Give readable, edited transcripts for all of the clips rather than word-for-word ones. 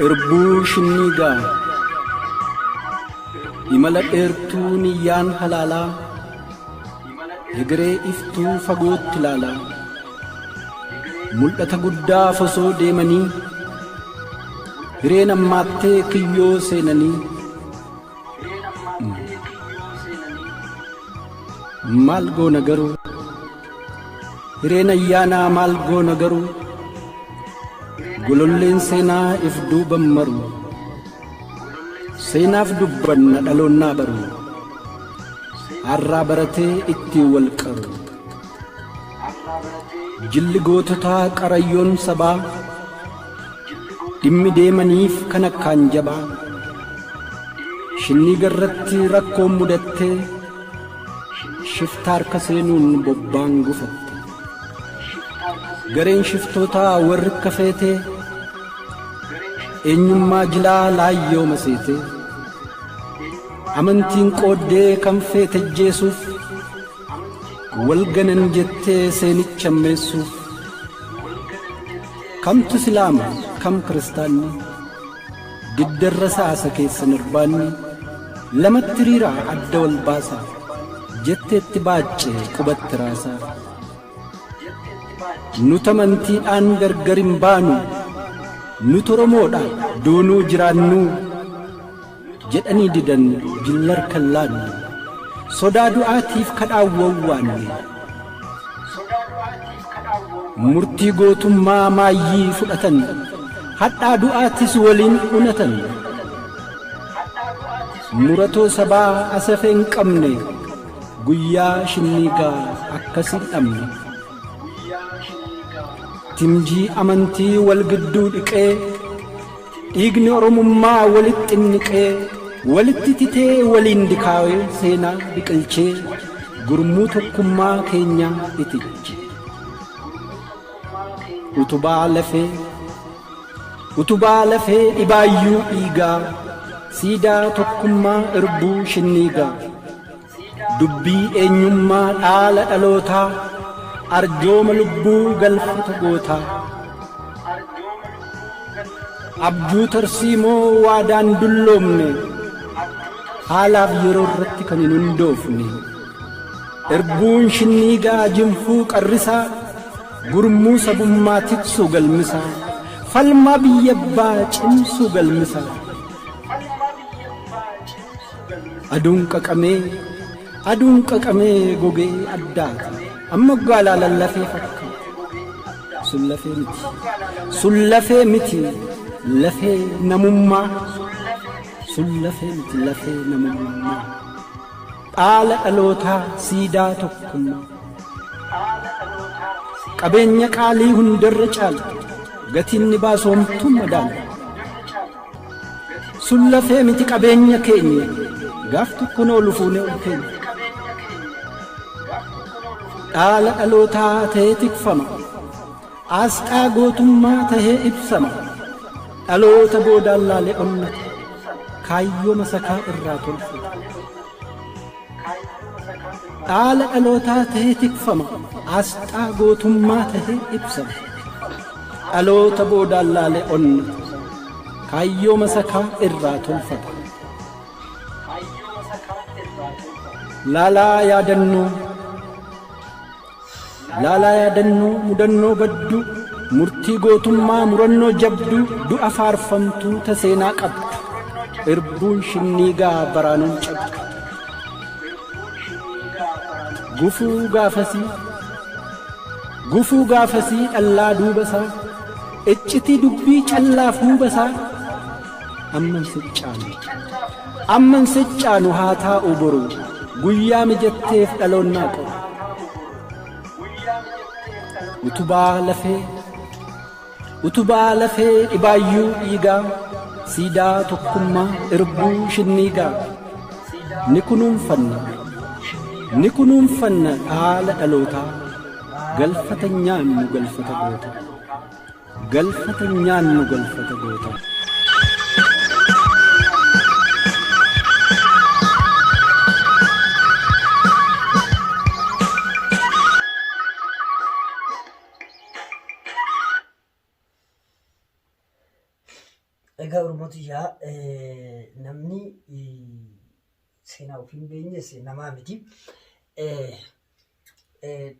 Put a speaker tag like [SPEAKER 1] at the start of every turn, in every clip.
[SPEAKER 1] Irbuu shinniigaa imala dheertuu niyyaan halaalaa egeree iftuu fagootti ilaalaa mul'ata guddaa osoo deemanii hireen ammaattee kiyyoo seenanii maal goona garuu hireen ayyaanaa maal goona garuu gololleen seenaa if duuban maru seenaaf dubbanna dhaloonnaa baru har'aa baratee ittiin wal qaru jilli goototaa qarayyoon sabaa dhimmi deemaniif kan akkaan jabaa shinni garratti rakkoon mudattee shifta harka seenuun bobbaan gufatte gareen shiftootaa warri kafeetee eenyummaa jilaa laayyoo maseetee amantiin qooddee kan feete jeesuuf wal ganan jettee seenicha ammeessuuf kamtu islaama kam kiristaanni diddarra saasa keessan irbaanni lamatti riiraa adda wal baasaa jetteetti baaccee qubatti raasaa nuti amantiidhaan gargar hin baanu nuti Oromoodha doonuu jiraannuu jedhanii didan jillar kan laannu sodaa du'aatiif kadhaan wawwaanne murtii gootummaa maayyii fudhatan hadhaa du'aatis waliin unatan muratoo sabaa asafee hin qabne guyyaa shinniigaa akkasii dhabne timjii amantii wal gidduu dhiqee dhiigni oromummaa walitti xinniqee walitti titee waliin dikaawee seenaa biqilchee gurmuu tokkummaa keenyaa itiche utubaa lafee dhibaayyuu dhiigaa siidaa tokkummaa irbuu shinniigaa dubbii eenyummaa dhaala dhalootaa arjooma lubbuu galfata gootaa abjuu tarsiimoo waadaan dulloomne haalaaf yeroo irratti kan hin hundoofne erbuun shinniigaa jinfuu qarrisaa gurmuu sabummaa tiksuu galmisaa falmaa biyya abbaa cimsuu galmisaa aduun qaqamee gogee addaata amma gaalaalan lafee fakkaata sun lafee miti lafee namummaa sun lafee miti lafee namummaa dhaala dhalootaa siidaa tokkummaa qabeenya qaalii hundarra caala gatiin ni baasoomtuu madaala sun lafee miti qabeenya keenya gaaf tokko noolu fuunee ol keenya dhaala dhalootaa ta'ee tikfama asxaa gootummaa tahee ibsama dhaloota boodaan laalee onnata kaayyoo masakaa irraa tolfata dhaala dhalootaa tahee tikfama asxaa gootummaa tahee ibsama dhaloota boodaan laalee onnata kaayyoo masakaa irraa tolfata laalaa yaadannoo mudannoo badduu murtii gootummaa murannoo jabduu du'a faarfamtuu ta seenaa qabdu irbuun shinniigaa baraanuun cabdu gufuu gaafasii dhallaa duubasaa iccitii dubbii callaaf huubasaa amman siccaanu haa taa'u boru guyyaa mijatteef dhaloonnaa qoru utubaa lafee dhibaayyuu dhiigaa siidaa tokkummaa irbuu shinniigaa ni kunuunfanna dhaala dhalootaa galfata nyaannu galfata gootaa galfata nyaannu galfata gootaa.
[SPEAKER 2] Egaa Oromoo tiyyaa, namni seenaa ofii hin beeknes namaa miti.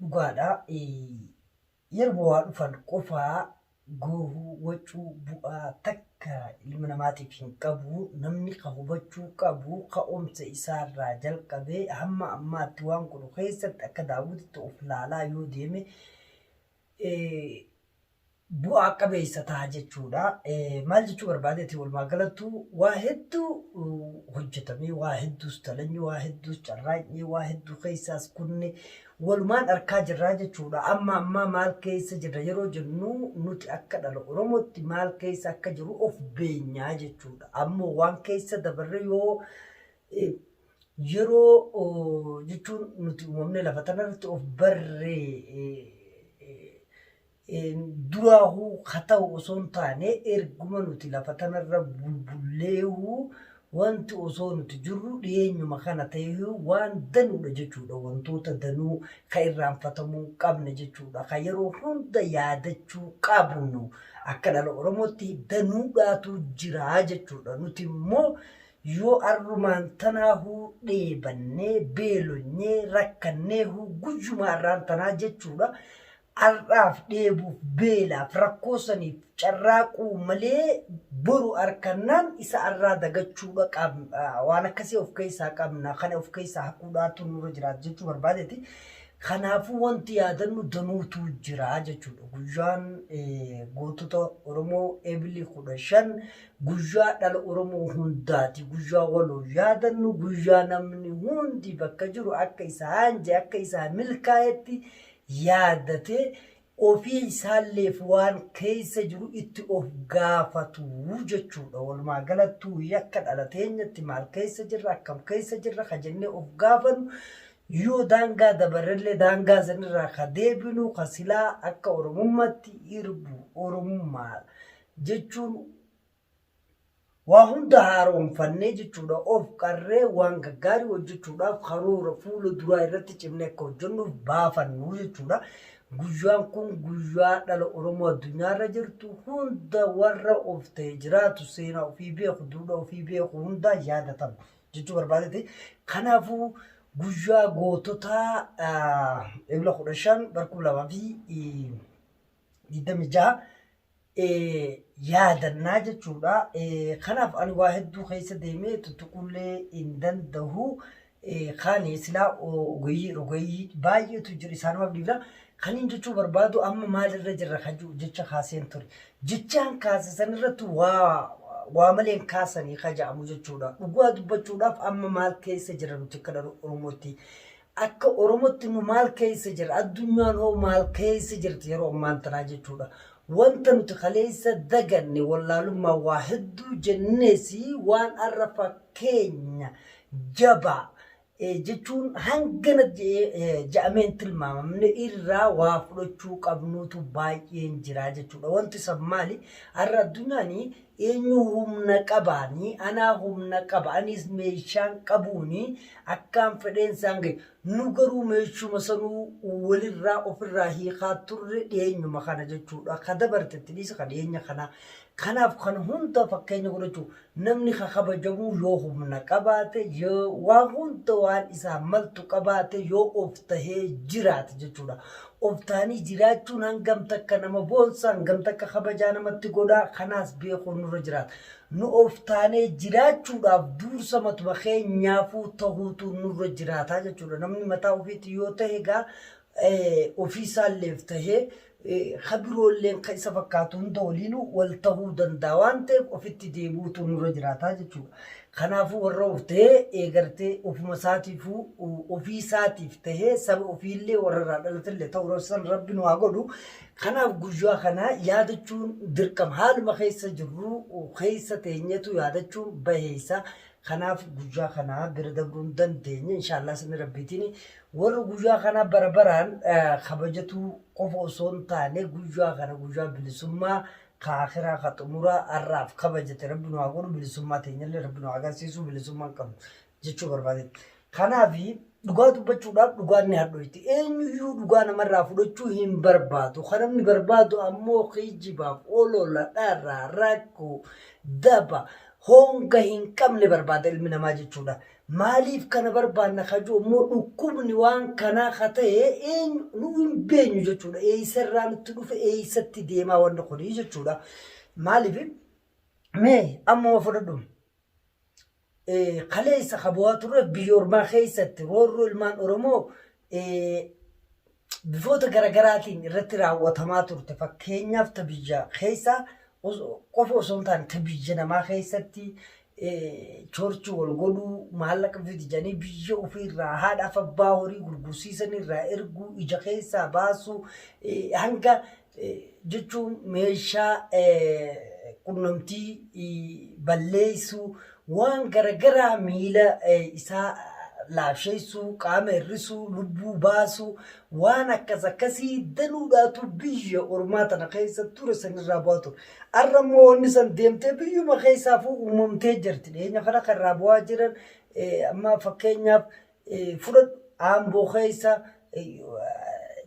[SPEAKER 2] Dhugaadha. Yeroo waa dhufan qofaa goohuu, wacuu, bu'aa takka ilma namaatiif hin qabu. Namni ka hubachuu qabu ka'umsa isaarraa jalqabee hamma ammaatti waan godhu keessatti akka daawwititti of laalaa yoo deeme bu'aa qabeessa ta'a jechuudha. Maal jechuu barbaadeeti, walumaa galattuu waa hedduu hojjetamee, waa hedduus dalanyee, waa hedduus carraaqnee, waa hedduu keessaas kunne walumaan arkaa jirraa jechuudha. Amma ammaa maal keessa jirra yeroo jennu, nuti akka dhala Oromootti maal keessa akka jiru of beenyaa jechuudha. Ammoo waan keessa dabarre yoo yeroo jechuun nuti uumamne lafa tanarratti of barree duraahuu haa ta'u osoo hin taane, erguma nuti lafa tanarra bulbulleehuu wanti osoo nuti jirru dhiyeenyuma kana ta'ee waan danuudha jechuudha. Wantoota danuu ka irraanfatamuu hin qabne jechuudha. Ka yeroo hunda yaadachuu qabnu akka dhala Oromootti danuudhaatu jira jechuudha. Nuti immoo yoo arrumaan tanaahuu dheebannee, beelonyee, rakkanneehuu guyyuma arraan tanaa jechuudha. Har'aaf dheebuuf, beelaaf, rakkoo saniif carraaquu malee boru harkannaan isa har'aa dagachuudha qabna. Waan akkasii of keessaa qabna. Kana of keessaa haquudhaatu nurra jiraata jechuu barbaadeeti. Kanaafuu wanti yaadannu danuutu jira jechuudha. Guyyaan gootota Oromoo Eebili 15 guyyaa dhala Oromoo hundaati. Guyyaa waloo yaadannu, guyyaa namni hundi bakka jiru akka isaa hanje, akka isaa milkaa'etti yaadatee ofii isaalleef waan keessa jiru itti of gaafatu jechuudha. Walumaa galattuu yakka dhalateenyatti maal keessa jirra, akkam keessa jirra ka jennee of gaafannu, yoo daangaa dabarrellee daangaa sanirraa ka deebinu, ka silaa akka Oromummaatti irbu Oromummaa jechuun waa hunda haaromfannee jechuudha, of qarree waan gaggaarii hojjechuudhaaf karoora fuula duraa irratti cimnee akka hojjennuuf baafannu jechuudha. Guyyaan kun guyyaa dhala Oromoo addunyaarra jirtu hunda, warra of ta'e jiraatu, seenaa ofii beeku, duudhaa ofii beeku hundaa yaadatamu jechuu barbaadeeti. Kanaafuu guyyaa goototaa Ebla 15 bara 2026 yaadannaa jechuudha. Kanaaf ani waa hedduu keessa deemee tuttuqullee hin danda'u. Kaani silaa ogeeyyii rogeeyyii baay'eetu jira, isaanumaaf dhiifna. Kaniin jechuu barbaadu amma maalirra jirra kan jiru jecha kaaseen ture. Jechaan kaase sanirratti waa maleen kaasanii ka jedhamu jechuudha. Dhugaa dubbachuudhaaf amma maal keessa jira nuti akka dhala Oromootti? Akka Oromootti nu maal keessa jira? Addunyaan hoo maal keessa jirti yeroo ammaan tanaa jechuudha. Wanta nuti kaleessa daganne, wallaalummaa waa hedduu jennees, waan har'a fakkeenya jabaa jechuun hangana jedhamee hin tilmaamamne irraa waa fudhachuu qabnuutu baay'een jira jechuudha. Wanti san maali? Har'a addunyaan eenyu humna qabaanii, anaa humna qaba, anis meeshaan qabuuni akkaan fedheen isaan gahe. Nu garuu meeshuma sanuu walirraa ofirraa hiikaa turre dhiyeenyuma kana jechuudha. Ka dabarte itti dhiisa, ka dhiyeenya kana. Kanaaf kan hunda fakkeenya godhachuu, namni ka kabajamuu yoo humna qabaate, yoo waa hunda waan isaa maltu qabaate, yoo of tahee jiraate jechuudha. Of ta'anii jiraachuun hangam takka nama boonsa, hangam takka kabajaa namatti godhaa, kanaas beekuun nurra jiraata. Nu of taanee jiraachuudhaaf duursa matuma keenyaafuu tahuutu nurra jiraataa jechuudha. Namni mataa ofiitti yoo tahe egaa ofiisaalleef tahee ka biroolleen ka isa fakkaatu hunda waliinuu wal tahuu danda'a waan ta'eef ofitti deebi'uutu nurra jiraataa jechuudha. Kanaafuu warra of tahee eegartee ofuma isaatiifuu ofii isaatiif tahee saba ofiillee warra irraa dhalatallee ta'uu san Rabbi nu haa godhu. Kanaaf guyyaa kana yaadachuun dirqama. Haaluma keessa jirru keessa teenyetu yaadachuun baheessa. Kanaaf guyyaa kana bira dabruu hin dandeenye. Inshaallah sirni Rabbiitiin warra guyyaa kana bara baraan kabajatuu qofa osoo hin taane, guyyaa kana guyyaa bilisummaa ka akiraa ka xumuraa har'aaf kabajate Rabbi nu haa godhu, bilisummaa teenyallee Rabbi nu haa agarsiisu, bilisummaa hin qabnu jechuu barbaadetti. Kanaaf Dhugaa dubbachuudhaaf dhugaan ni hadhoyti. Eenyuyyuu dhugaa namarraa fudhachuu hin barbaadu. Kan namni barbaadu ammoo kijibaaf, olola, dhara, rakkoo, daba, honga hin qabne barbaada ilmi namaa jechuudha. Maaliif kana barbaanna ka jiru immoo dhukkubni waan kanaa ka ta'e eenyu nu hin beenyu jechuudha. Eessarraa nutti dhufe eessatti deemaa wanni kuni jechuudha. Maaliif mee ammuma fudhadhu. Kaleessa ka bu'aa turre biyya ormaa keessatti roorroo ilmaan Oromoo bifoota garaagaraatiin irratti raawwatamaa turte. Fakkeenyaaf ta biyya keessa qofa osoo hin taane ta biyya namaa keessatti chorchi wal godhuu maallaqa fidi jedhanii biyya ofiirraa haadhaaf abbaa horii gurgursiisan irraa erguu ija keessaa baasuu hanga jechuun meeshaa qunnamtii balleessuu waan garagaraa miila isaa laafsheessuu qaama hir'isuu lubbuu baasuu waan akkas akkasii danuudhaatu biyya ormaa tana keessa ture sanirraa bu'aa ture. Har'a immoo wanni san deemtee biyyuma keessaafuu uumamtee jirti. Dhiyeenya kana kan irraa bu'aa jiran amma fakkeenyaaf fudhadhu Amboo keessa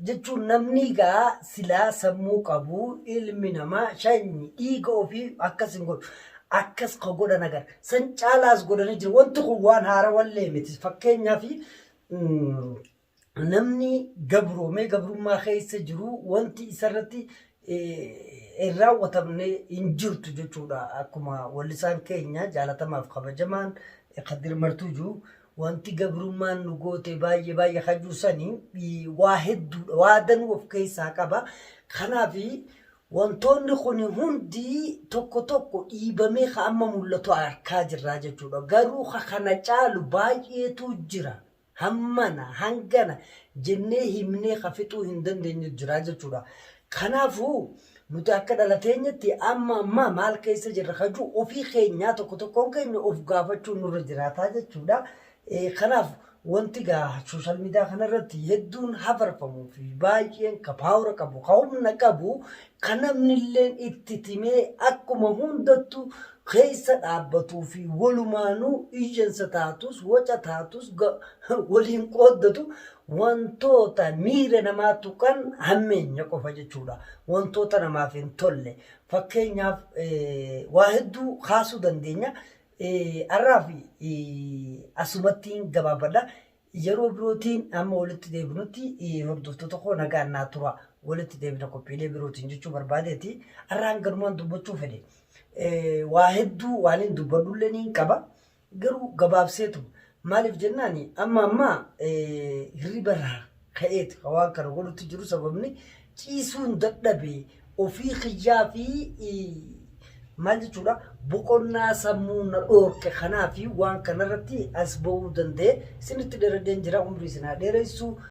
[SPEAKER 2] jechuun namni egaa silaa sammuu qabu ilmi namaa shanyi dhiiga ofii akkas hin godhu. Akkas ka godhan agarra. San caalaas godhanii jiru. Wanti kun waan haarawallee miti. Fakkeenyaaf namni gabroomee gabrummaa keessa jiru wanti isarratti hin raawwatamne hin jirtu jechuudha. Akkuma wallisaan keenya jaalatamaaf kabajamaan Kadir Martuu jiru wanti gabrummaan nu goote baay'ee baay'ee kajuu sani waa hedduudha waa danuu of keessaa qaba. Kanaaf wantoonni kun hundi tokko tokko dhiibamee ka amma mul'atu arkaa jirraa jechuudha. Garuu ka kana caalu baay'eetu jira. Hammana hangana jennee himnee ka fixuu hin dandeenyu jira jechuudha. Kanaafuu nuti akka dhalateenyatti amma ammaa maal keessa jirra ka jiru ofii keenyaa tokko tokkoon keenya of gaafachuun nurra jiraataa jechuudha. Kanaaf wanti gaa sooshaal miidiyaa kanarratti hedduun hafarfamuu fi baay'een ka paawura qabu ka humna qabu ka namnilleen itti timee akkuma hundattu keessa dhaabbatuu fi walumaanuu iyyansa taatus waca taatus waliin qooddatu wantoota miira namaa tuqan hammeenya qofa jechuudha. Wantoota namaaf hin tolle. Fakkeenyaaf waa hedduu kaasuu dandeenya. Har'aaf asumattiin gabaabadha. Yeroo birootiin amma walitti deebinutti hordoftoota koo nagaan naa tura. Walitti deebina qophiilee birootiin jechuu barbaadeeti. Har'aan galumaan dubbachuu fedhe. Waa hedduu waan hin dubbadhullee niin qaba. Garuu gabaabseetu maaliif jennaan amma ammaa hirriba irraa ka'eeti kan waan kana godhutti jiru sababni ciisuun dadhabe ofii kiyyaa fi maal jechuudha boqonnaa sammuu na dhoorke kanaa fi waan kanarratti as ba'uu danda'e isinitti dheeradheen jira umrii isin haa dheeressu.